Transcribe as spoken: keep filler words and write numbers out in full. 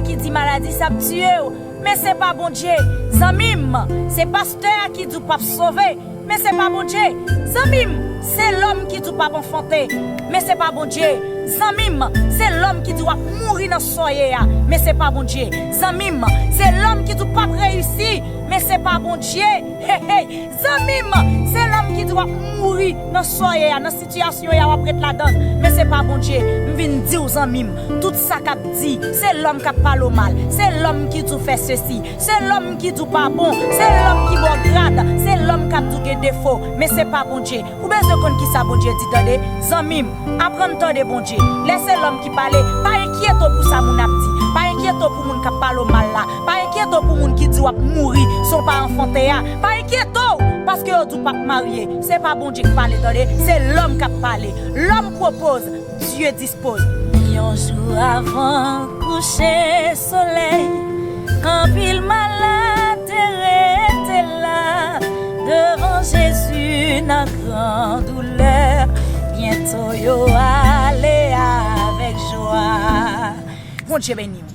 ki di maladi sa ap tiye w, men se pa Bondye. Zanmi m, se pastè a ki di w p ap sove, men se pa Bondye. Zanmi m, se lòm ki di w p ap anfante, men se pa Bondye. Zanmi m, se lòm ki di w ap mouri nan sa w ye a, men se pa Bondye. Zanmi m, se lòm ki di w p ap reyisi, men se pa Bondye. Hey, hey. Zanmi m, se lòm ki di w ap mouri nan sa w ye a, nan sitiyasyon w ye a w ap ret ladan l, men se pa Bondye. M vin di w, zanmi m, tout sa k ap di, se lòm k ap pale w mal, se lòm ki di w fè sesi, se lòm ki di w pa bon, se lòm ki ba w grad, se lòm k ap di w gen defo, men se pa Bondye. Ou bezwen konn kisa Bondye di, tande, zanmi m, aprann tande Bondye. Lè se lòm ki pale, pa enkyete w pou sa moun ap di, pa enkyete w pou moun k ap pale w mal la, pa enkyete w pou moun ki di w ap mouri san w pa anfante a, pa enkyete w, paske yo di w p ap marye. Se pa Bondye k pale, tande, se lòm k ap pale. L'homme propose, Dieu dispose. Yon jou avan kouche solèy, anpil malad te rete la devan Jezi nan gran doulè. Byento yo ale avèk jwa. Bondye beni w.